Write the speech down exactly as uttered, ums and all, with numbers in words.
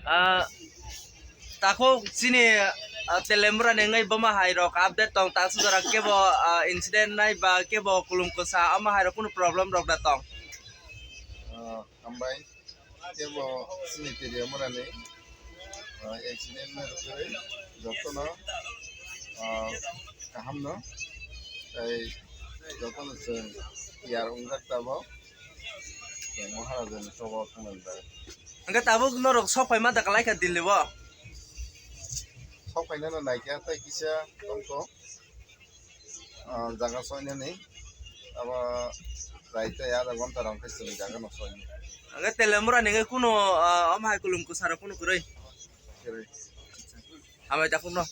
Ah, takhuk chini, ah, Telemura ni wngwi boma hai rok update tong, ta sujara kebo, ah, incident nai ba kebo kulum kwsa ama hai rok kunu problem rok da tong? Ah, hambai. Kebo chini Telemura ni, ah, accident ni rwgwi jotono, ah, kaham no tei jotono chwng tiyar wngjak tabok. Chwng Maharaja ni choba thangna bagwi. Hwnkhe tabuk norok sok paima da kwlai kha Delhi o? Sok painano naikha tei kisa tongkho, ah, jaga soinani. Abo raita ya adha ghonta rok khe chwng jaga no soinani. Hwnkhe Telemura ni khe kuno, ah, omo hai kulum kwsa rok kuno kwrwi? Kwrwi. Hambai takhuk no.